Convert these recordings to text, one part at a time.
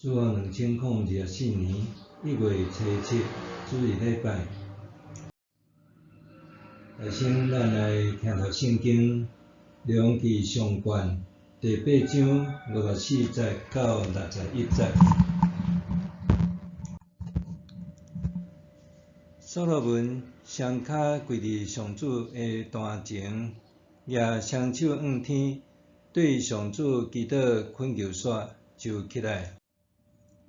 主後2024年1月初7主日禮拜。首先，咱來聽著聖經《列王紀上卷》第八章54節到61節。所羅門雙跤跪佇上主的壇前，舉雙手向天，對上主祈禱懇求煞，就起來。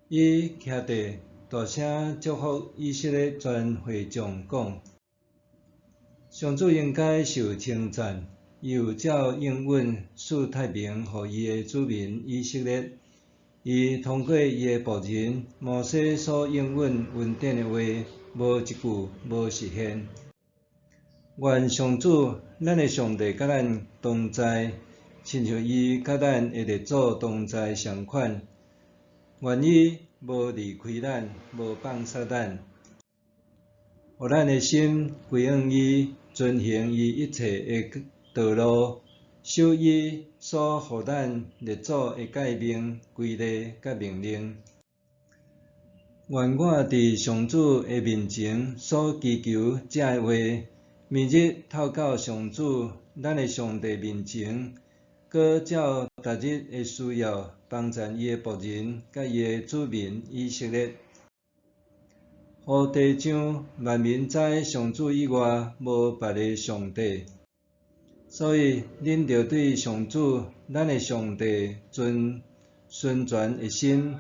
伊徛地，大聲祝福以色列全會眾，講：上主應該受稱讚，伊有照應允賜太平予伊的子民以色列。伊通過伊的僕人摩西所應允恩典的話，無一句無實現。願上主咱的上帝佮咱同在，親像伊佮咱的列祖同在仝款。願伊無離開咱，無放捨咱，予咱的心歸向伊，遵行伊一切的道路，守伊所予咱列祖的誡命、規例佮命令。願我佇上主的面前所祈求這个話，明日透到上主咱的上帝面前，閣照逐日的需要幫贊伊的僕人佮伊的子民以色列，予地上萬民知上主以外無別个上帝。所以，恁著對上主咱的上帝存純全的心，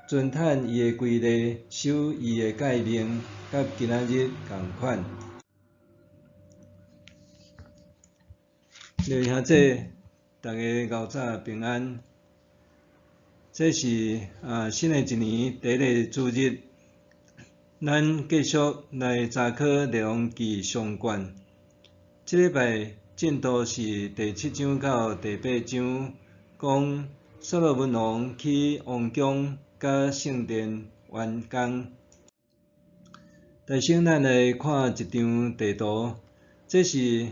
遵趁伊的規例，守伊的誡命，佮今仔日仝款。各位兄弟，逐家𠢕早平安。這是新的一年第一个主日，咱繼續來查考《列王紀上卷》。這禮拜進度是第七章到第八章，講所羅門王起王宮佮聖殿完工。首先，咱來看一張地圖，這是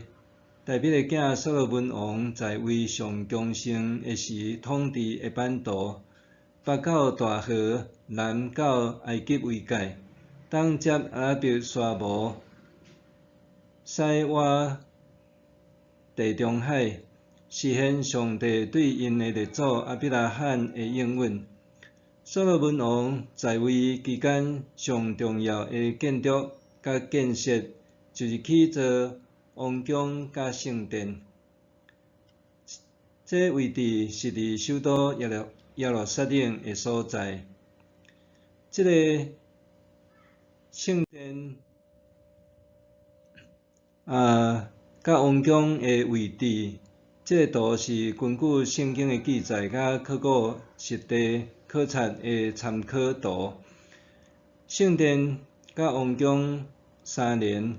大衛的囝所羅門王在位上強盛的時統治的版圖，北到大河，南到埃及為界，東接阿拉伯沙漠，西倚地中海，實現上帝對𪜶的列祖亞伯拉罕的應允。所羅門王在位期間，上重要的建築佮建設，就是起造王宮佮聖殿。這位置是佇首都耶路撒冷的所在。這个聖殿佮王宮的位置，這个圖是根據聖經的記載佮考古實地考察的參考圖。聖殿佮王宮相連，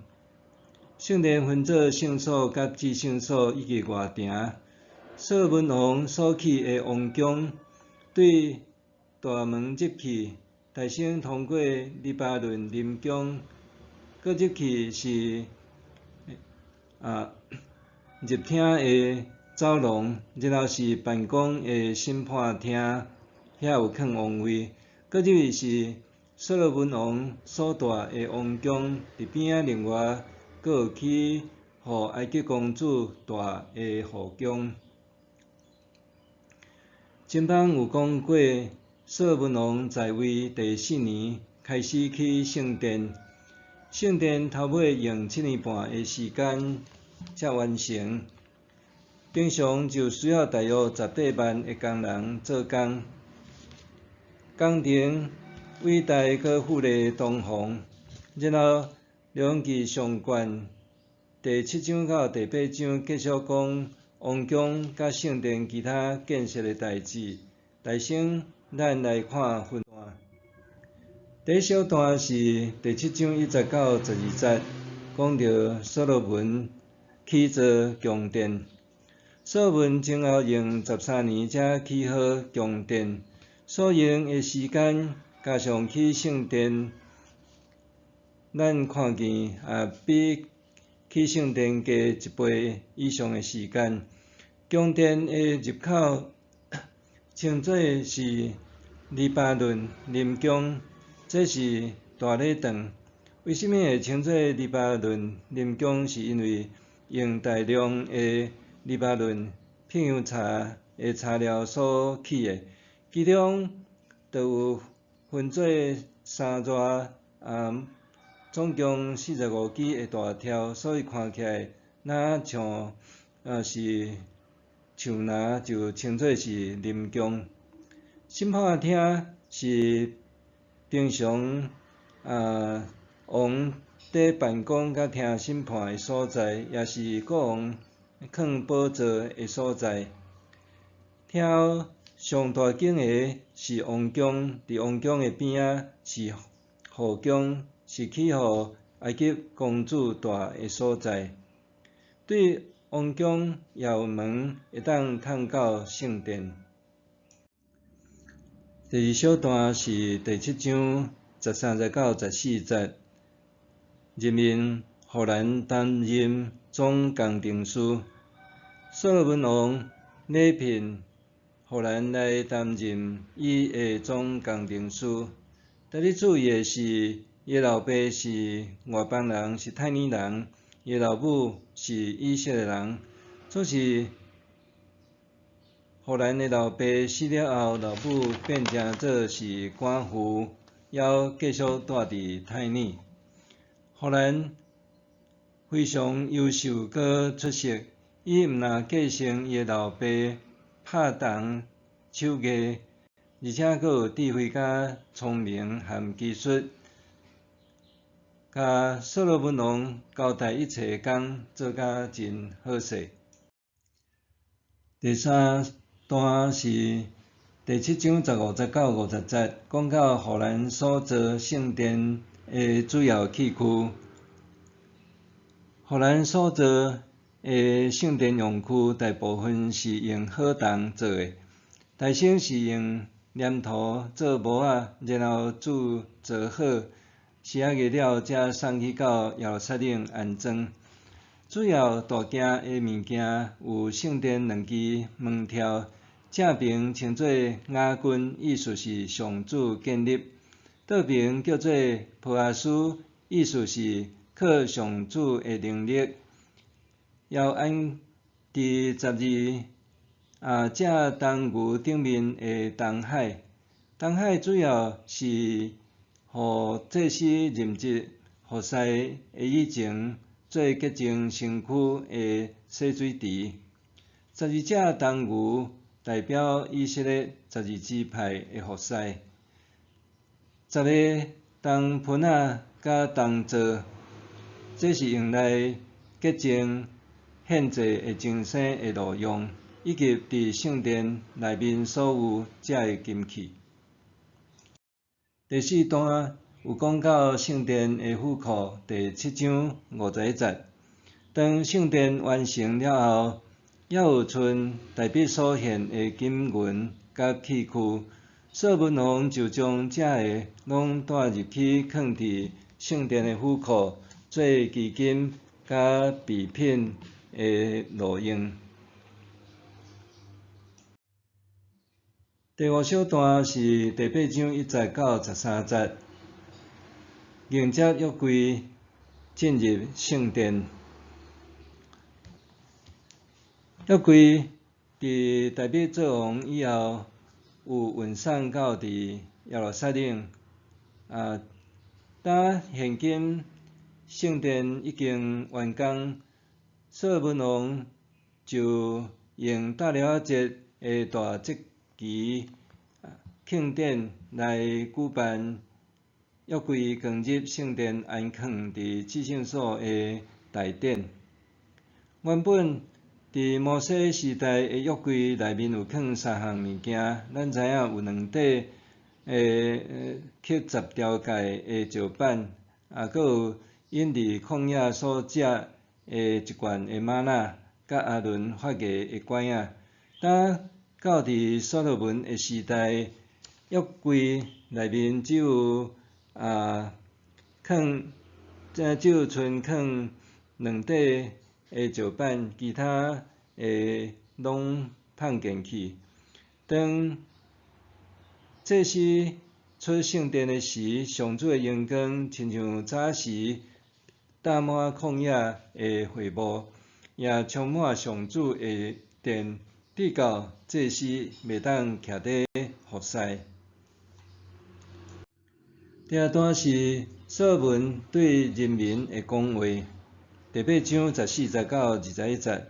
聖殿分做聖所佮至聖所以及外埕。所羅門王所起的王宮，對大門入去，首先通過黎巴嫩林宮，閣入去是入廳的走廊，然後是辦公的審判廳，遐有囥王位，閣入去是所羅門王所住的王宮，佇邊仔另外閣有起予埃及公主住的後宮。前擺有講過，所羅門王在位第四年開始起聖殿，聖殿頭尾用7年半的時間才完成。平常就需要大約10八萬的工人做工，工程偉大閣富麗堂皇。然後，列王紀上卷第七章到第八章繼續講王宮佮聖殿其他建設的代誌。首先，咱來看分段。第一小段是第七章1節到12節，講著所羅門起造宮殿。所羅門前後用13年才起好宮殿，所用的時間加上起聖殿，咱看見比起聖殿加一倍以上的時間。宮殿的入口稱做是黎巴嫩林宮，這是大禮堂。為啥物會稱做黎巴嫩林宮？是因為用大量的黎巴嫩碧香茶的茶料所起的，其中就有分做三熱總共45支的大柱，所以看起來若像是樹林，就稱做是林宮。審判廳是平常王佇辦公佮聽審判的所在，也是國王囥寶座的所在。廳後上大間的是王宮，佇王宮的邊仔是後宮，是起予埃及公主住的所在。對王宮也有門會當通到聖殿。第二小段是第七章13節到14節，任命戶蘭擔任總工程師。所羅門王禮聘戶蘭來擔任伊的總工程師。值得注意的是，伊的老爸是外邦人，是泰尼人；伊的老母是以色列人。總是戶蘭的老爸死了後，老母變成做是寡婦，猶繼續蹛佇泰尼。戶蘭非常優秀閣出色，伊毋但繼承伊的老爸拍銅手藝，而且閣有智慧佮聰明和技術，共所羅門王交代一切工做甲真好勢。第三段是第七章15節到50節，講到戶蘭所造聖殿的主要器具。戶蘭所造的聖殿用具，大部分是用好銅做的，大先是用黏土做模仔，然後鑄造好，仕上了才送去到耶路撒冷安裝。主要大件的物件有聖殿兩支門柱，正爿稱做雅斤，意思是上主建立；倒爿叫做波阿斯，意思是靠上主的能力。猶按佇12隻銅牛頂面的銅海，銅海主要是予祭司任職服侍的以前做潔淨身軀的洗水池。12隻銅牛代表以色列12支派的服侍。十個銅盆仔佮銅灶，這是用來潔淨獻祭的精牲的路用，以及佇聖殿內面所有這个金器。第四段有講到聖殿的府庫，第七章51節。當聖殿完成了後，猶有賰大衛所獻的金銀佮器具，所羅門王就將這个攏帶入去囥佇聖殿的府庫，做基金佮備品的路用。第五小段是第八章1節到13節，迎接約櫃進入聖殿。約櫃佇大衛做王以後，有運送到佇耶路撒冷。當現今聖殿已經完工，所羅門王就用大了節的大節期慶典來舉辦約櫃扛入聖殿安囥佇至聖所的大典。原本佇摩西時代的約櫃內面有囥三項物件，咱知影有兩塊的刻十條誡的石板，閣有𪜶佇曠野所食的一罐的嗎哪，佮亞倫發芽的拐仔。當到佇所羅門的時代，約櫃內面只有囥，只有賰囥兩塊的石板，其他的攏放進去。當祭司出聖殿的時，上主的榮光親像早時罩滿曠野的會幕，也充滿上主的殿，直到祭司袂當徛佇服侍。第二段是所羅門對人民的講話，第八章14節到21節。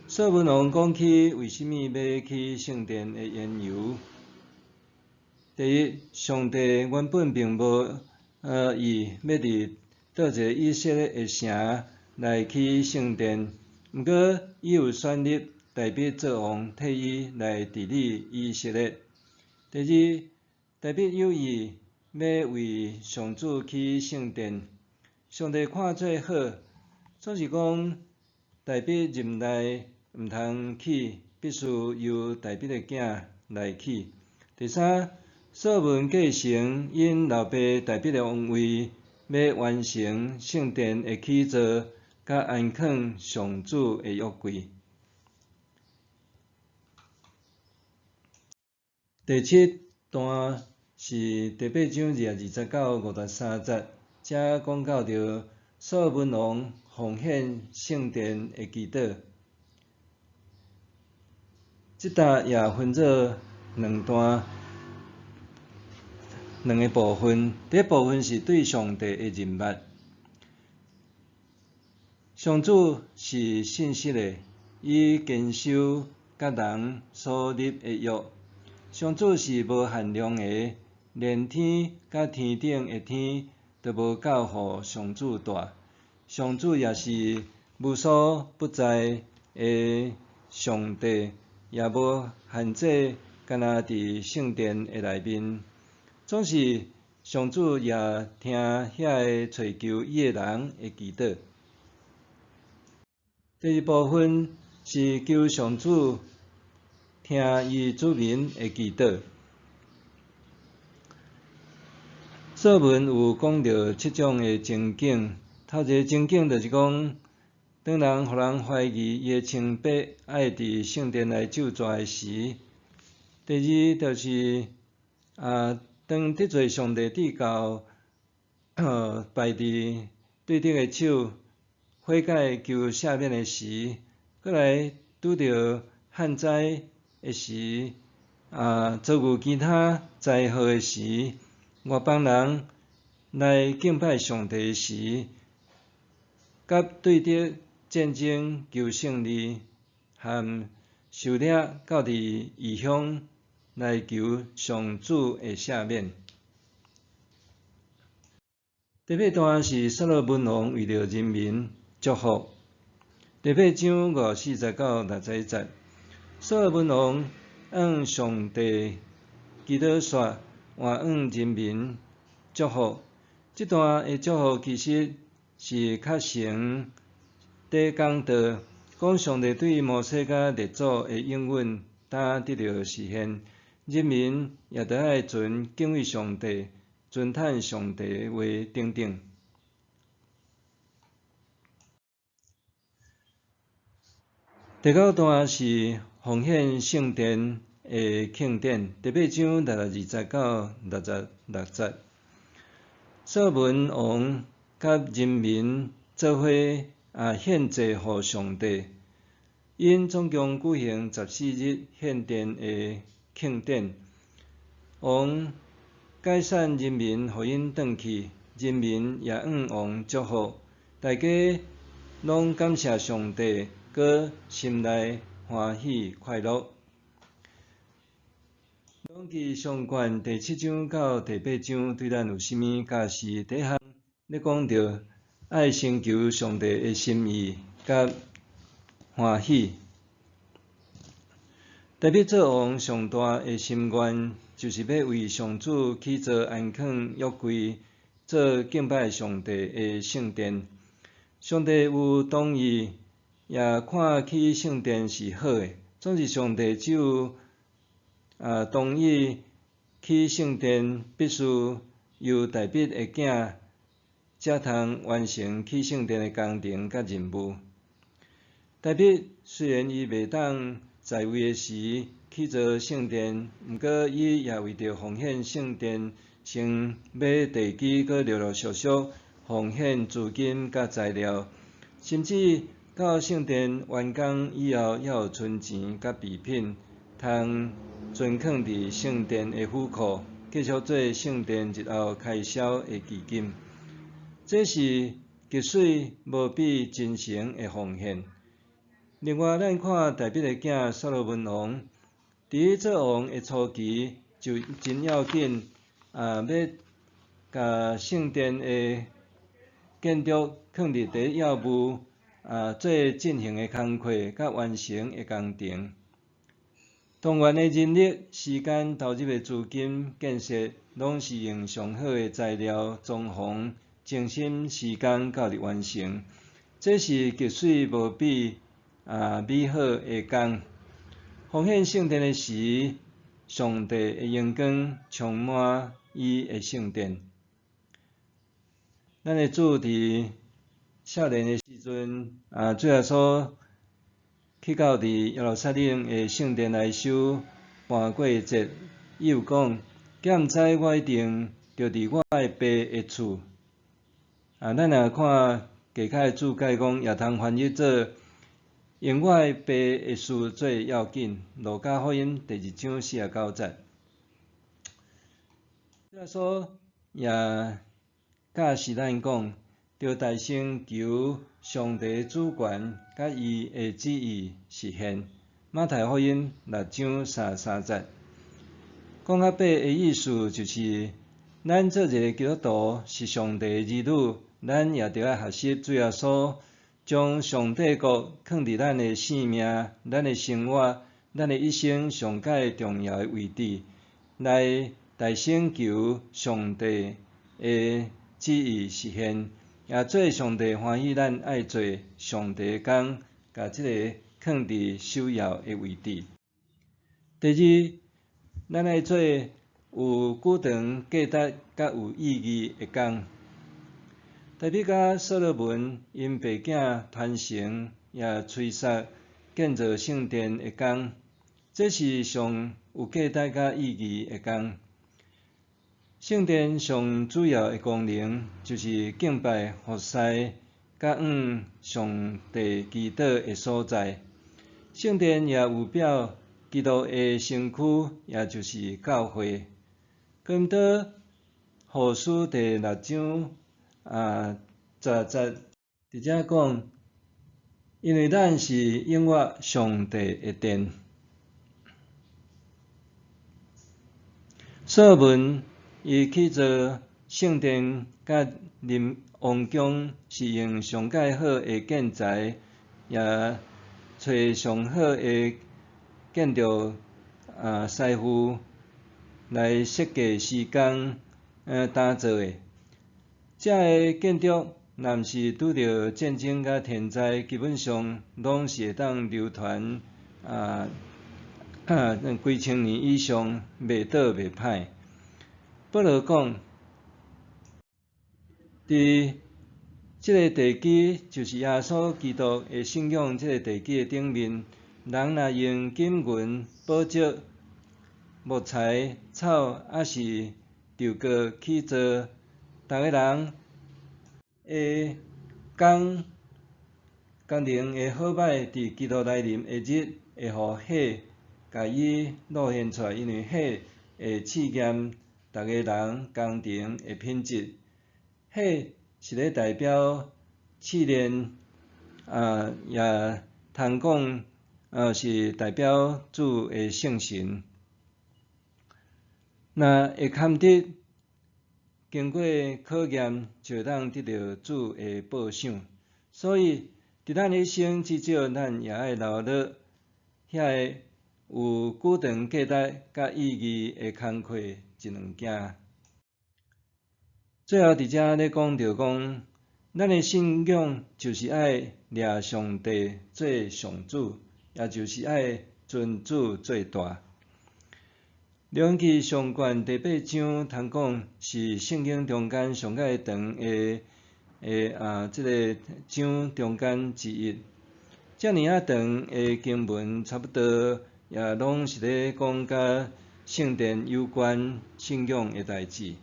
所羅門王講起為啥物欲起聖殿的緣由。第一，上帝原本並無意欲佇佗一个以色列的城來起聖殿，毋過伊有選立大衛做王，替伊來治理以色列。第二，大衛有意欲為上主起聖殿，上帝看做好，總是講大衛任內毋通起，必須由大衛的囝來起。第三，所羅門繼承𪜶老爸大衛的王位，欲完成聖殿的起造，佮安囥上主的約櫃。第七段是第八章22節到53節，遮講到著所羅門王奉獻聖殿的祈禱。這搭也分做兩段，兩个部分。第一部分是對上帝的認捌。上主是信實的，伊堅守佮人所立的約。上主是無限量的，連天佮天頂的天都無夠予上主大。上主也是無所不在的上帝，也無限制，干焦佇聖殿的內面。總是上主也聽遐个揣求伊的人的祈禱。第二部分是求上主聽伊子民的祈禱。所羅門有講著七種的情景，頭一个情景就是講，當人予人懷疑伊的清白愛佇聖殿內咒詛的時；第二就是當得罪上帝至到敗佇對敵的手，悔改求赦免的時；閣來拄著旱災的時，遭遇其他災禍的時，外邦人來敬拜上帝的時，佮對敵戰爭求勝利，和受掠到佇異鄉來求上主的赦免。第八段是所羅門王為著人民祝福。第八章54節到61節，所羅門王向上帝祈禱煞，還向人民祝福。這段的祝福其實是較先佇講道，講上帝對摩西佮列祖的應允，當得著實現。人民也著愛存敬畏上帝、尊嘆上帝的話等等。第九段是奉獻聖殿的慶典，第八章62節到66節。所羅門王佮人民做伙獻祭予上帝，𪜶總共舉行14日獻殿的慶典。王解散人民，予𪜶轉去，人民也向王祝福，大家攏感謝上帝，閣心內歡喜快樂。統計相關第七章到第八章對咱有啥物教示？第一項咧講著愛先求上帝的心意佮歡喜。大衛做王上大的心願，就是欲為上主起造安囥約櫃，做敬拜上帝的聖殿。上帝有同意，也看起聖殿是好的。總是上帝只有同意起聖殿，必須由大衛的囝才通完成起聖殿的工程佮任務。大衛雖然伊袂當在位的時起造圣殿，毋过伊也为著奉献圣殿，先买地基，阁陆陆续续奉献资金佮材料，甚至到圣殿完工以后，犹有存钱佮备品，通存囥伫圣殿的府库，继续做圣殿日后开销的基金。这是极媠无比真诚的奉献。另外，咱看大卫的囝所罗门王，伫伊做王的初期就真要紧，欲共圣殿的建筑囥伫第一要务，做进行的工课佮完成的工程。动员的人力、时间、投入的资金建设，拢是用上好的材料、装潢，精心施工到伫完成。这是极媠无比美好的工。奉献圣殿的时，上帝的荣光充满伊的圣殿。咱的主伫少年的时阵，主耶稣去到伫耶路撒冷的圣殿来守盘过节，伊有讲：敢毋知我一定著伫我的爸的厝。咱若看加较的注解讲，也通翻译做用我的爸的事做要紧。路加福音第二章49节。主耶稣也教示咱讲，著大先求上帝主权佮伊的旨意实现。马太福音六章33节。讲较白的意思就是，咱做一个基督徒是上帝的儿女，咱也著爱学习主耶稣，将上帝国囥伫咱的性命、咱的生活、咱的一生上蓋重要的位置，來大先求上帝的旨意實現，也做上帝歡喜咱愛做上帝的工，共這個囥佇首要的位置。第二，咱愛做有久長價值佮有意義的工。大衛佮所羅門𪜶爸囝傳承也催促建造聖殿的工，這是上有價值佮意義的工。聖殿上主要的功能就是敬拜、服侍、佮向上帝祈禱的所在。聖殿也預表基督的身軀，也就是教會。哥林多後書第六章10節佇遮講，因為咱是永活上帝的殿。所羅門伊起造聖殿佮林王宮，是用上蓋好的建材，也揣上好的建築師傅來設計施工打造的。這个建築若毋是拄著戰爭佮天災，基本上攏是會當流傳幾千年以上，袂倒袂歹。保羅講，佇這个地基，就是耶穌基督的信仰這个地基的頂面，人若用金銀、寶石、木材、草，抑是石膏起造，逐个人的工工程的好歹，佇基督來臨的日，會予火共伊露現出來，因為火會試驗逐個人工程的品質。火是咧代表試煉，也通講，是代表主的聖神。若會堪得經過考驗，就會當得著主的報賞。所以，佇咱一生至少，咱也愛留落遐個有久長價值佮意義的工課一兩件。最後，佇遮咧講著講，咱的信仰就是愛掠上帝做上主，也就是愛尊主做大。列王紀上卷第八章通講是聖經中間上蓋長的這个章中間之一。遮爾仔長的經文，差不多也攏是咧講佮聖殿有關信仰的代誌。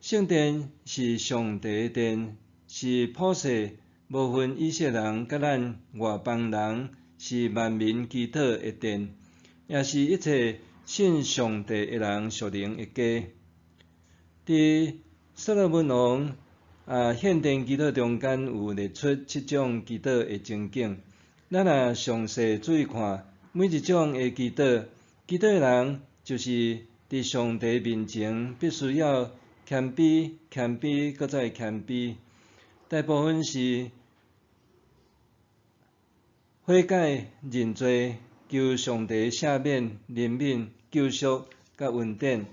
聖殿是上帝的殿，是普世無分以色列人佮咱外邦人，是萬民祈禱的殿，也是一切信上帝的人屬靈的家。佇所羅門王獻殿祈禱中間有列出七種祈禱的情景。咱若詳細注意看，每一種的祈禱，祈禱的人就是佇上帝面前必須要謙卑、謙卑，閣再謙卑。大部分是悔改、認罪、求上帝赦免、憐憫、救贖佮恩典，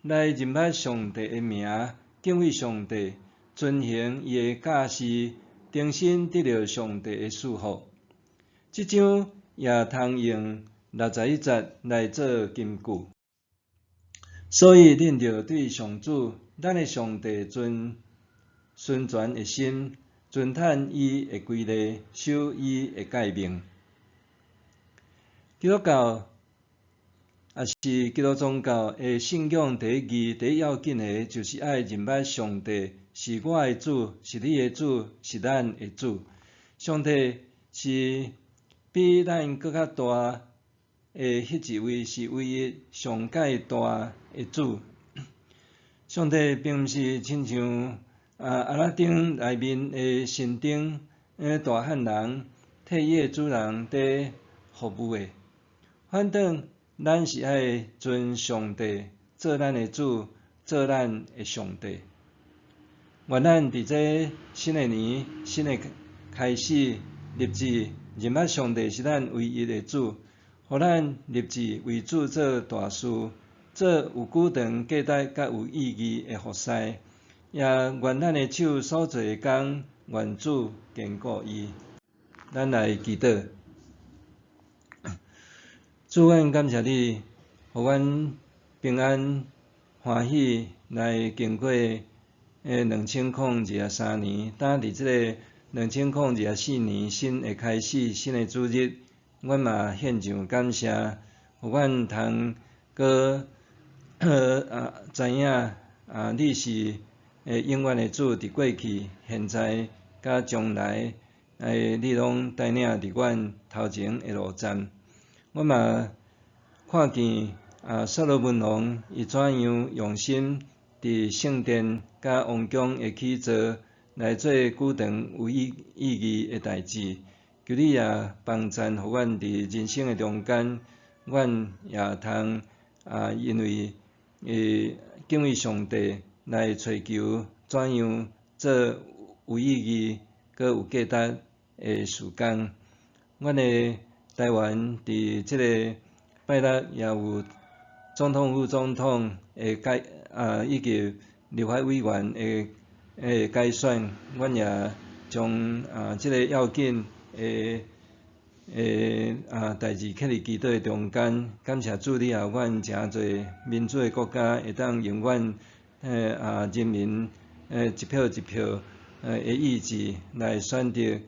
來認捌上帝的名，敬畏上帝，遵行伊的教示，重新得著上帝的賜福。這章也通用61節來做根據。所以，恁著對上主，咱的上帝存純全的心，遵趁伊的規例，守伊的誡命。基督教抑是基督宗教的信仰第一義、第一要緊的，就是愛認捌上帝是我的主，是你的主，是咱的主。上帝是比咱閣較大的彼一位，是唯一上蓋大的主。上帝並毋是親像阿拉丁內面的神燈，大漢人替伊的主人佇服務的。反轉，咱是愛尊上帝做咱的主，做咱的上帝。願咱佇這新的年、新的開始，立志認捌上帝是咱唯一的主，予咱立志為主做大事，做有久長價值佮有意義的服事。也願咱的手所做的工，願主堅固伊。咱來祈禱。主，阮感謝你，予阮平安歡喜來經過2023年，當佇這个2024年新的開始，新的主日，阮嘛獻上感謝，予阮通閣知影你是永遠的主，佇過去、現在、佮將來，你攏帶領佇阮頭前的路站。我嘛看見所羅門王伊怎樣用心佇聖殿佮王宮的起造來做久長有意義的代誌。求你也幫贊予阮佇人生的中間，阮也通因為敬畏上帝來揣求怎樣做有意義、閣有價值的事工。阮的台灣佇這个拜六也有總統、副總統的改以及立法委員的改選，阮也將這个要緊的代誌放佇祈禱的中間。感謝主，你予阮誠濟民主的國家，會當用阮人民一票一票的意志來選擇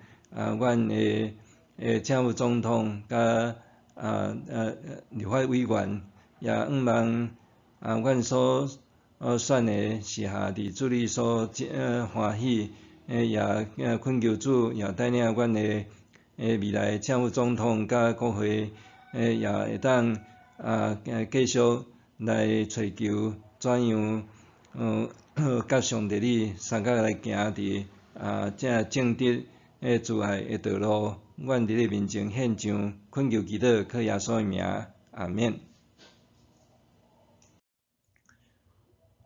阮的正副總統佮立法委員，也向望阮所選的是合佇主你所歡喜，也懇求主也帶領阮的未來正副總統佮國會，也會當繼續來揣求怎樣佮上帝你相佮來行佇這正直慈愛的道路。阮佇你面前獻上懇求祈禱，靠耶穌的名，阿們。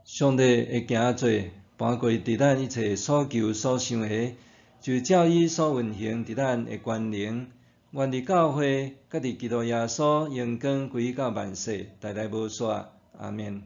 上帝的行做，搬過佇咱一切所求所想的，就照伊所運行佇咱的權能。願佇教會，佮佇基督耶穌榮光歸到萬世，代代無煞。阿們。